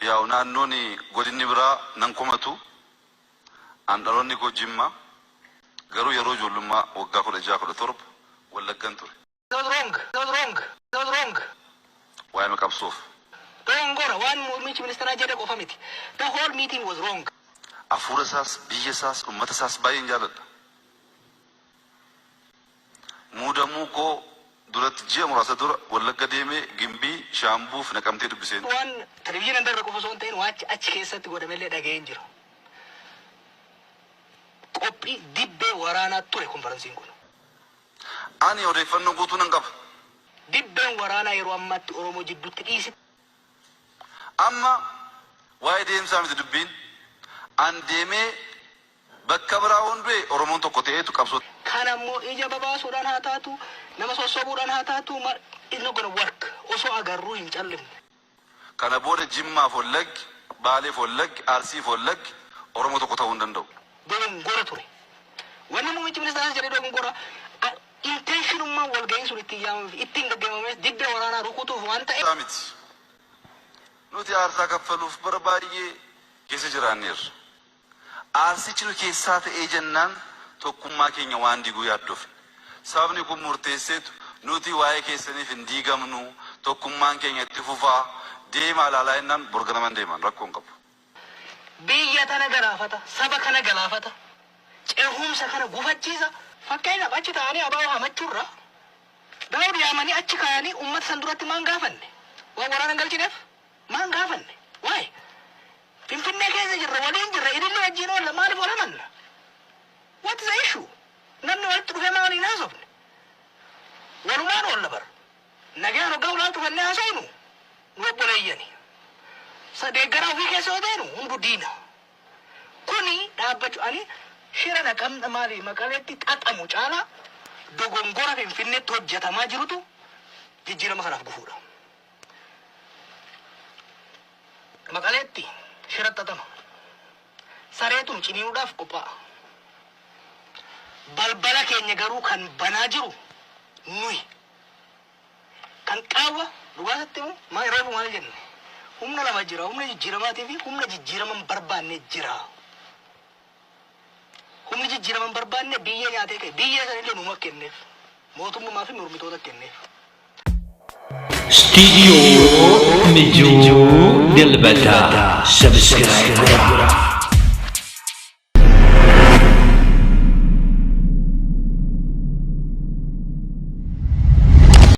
Yaa'u naannoon godinni biraa nan komatu. An dhaloonni koo Jimma. Garuu yeroo ijoollummaa waggaa 16, 17 Wallaggan ture. It was wrong. It was wrong. It was wrong. Waa'ima qabsoof. Dogongora waan muummichi ministeeraa jedhe qofa miti. The whole meeting was wrong. Afuura isaas, biyya isaas, ummata isaas baay'een jaaladha. Muudamuu koo duratti ji'a muraasa dura Wallagga deemee Gimbii, Shaambuu fi Naqamtee dubbiseen. Waan televizyiinaan darbe qofa osoo hin ta'in waan achi keessatti godhamellee dhaga'een jira. Qophii dibbee waraanaa ture konferensiin kun. Ani odeeffannoo guutuu nan qaba. Dibbeen waraanaa yeroo ammaatti Oromoo jidduutti dhiisite. Amma waa'ee deemsaa miti dubbiin. An deemee bakka biraa yoon du'e Oromoon tokko ta'eetu qabsoo. Kana immoo ija babaasuudhaan haa taatu, nama sossobuudhaan haa taatu, it's not gonna work. Osoo agarruu hin callifne. Kana booda Jimmaaf Wallaggi, Baaleef Wallaggi, Arsiif Wallaggi Oromoo tokko ta'uu hin danda'u. Dogongora ture. Wanni muummichi ministeeraas jedhe dogongora. Intentionummaan walga'iin sun ittiin yaamame fi ittiin gaggeeffames dibbee waraanaa rukutuuf waan ta'eef. Miti. Nuti aarsaa kaffaluuf bara baay'ee keessa jiraanneerra. Aarsichi nu keessaa ta'ee jennaan tokkummaa keenya waan diiguu yaaddofne. Sabni kun murteesseetu nuti waa'ee keessaniif hin diigamnu, tokkummaan keenya itti fufaa, deemaa ilaalaa jennaan bor ganaman deeman rakkoo hin qabu. Biyya tana galaafata, saba kana galaafata, cehumsa kana gufachiisa. Fakkeenyaaf achi taa'anii ABO hamachuurra Daawud yaamanii achi kaayanii uummata san duratti maan gaafanne? Waan waraana hin galchineef maan gaafanne? Waa'ee Finfinnee keessa jirra, waliin jirra, ililli wajjin oolla, maaliif wal hamanna? What is the issue? Namni walitti dhufee maa waliin haasofne? Walumaan oolla bara. Nagaan hoggaa ulaa cufannee haasofnu nu obboleeyyani. Deeggaraa ofii keessa yoo ta'enu hundu diina. Kuni dhaabbachuu ani shira naqamna maali Maqaleetti xaxamu caalaa dogongora Finfinneetti hojjetamaa jirutu jijjiirama kanaaf gufuudha. Maqaleetti shira xaxama. Sareetu nu ciniinuudhaaf qophaa'a. Balbala keenya garuu kan banaa jiru nuyi. Kan qaawwa dhugaa sitti himu maa yeroo maal jenne, humna lama jira, humna jijjiiramaatii fi humna jijjiirama hin barbaanne jira. Humni jijjiirama hin barbaanne biyya nyaatee ka'e, biyya sanillee numa kenneef, mootummaa fi mormitoota kenneef. Studio Mijuu Dilbataa. Subscribe godhaa.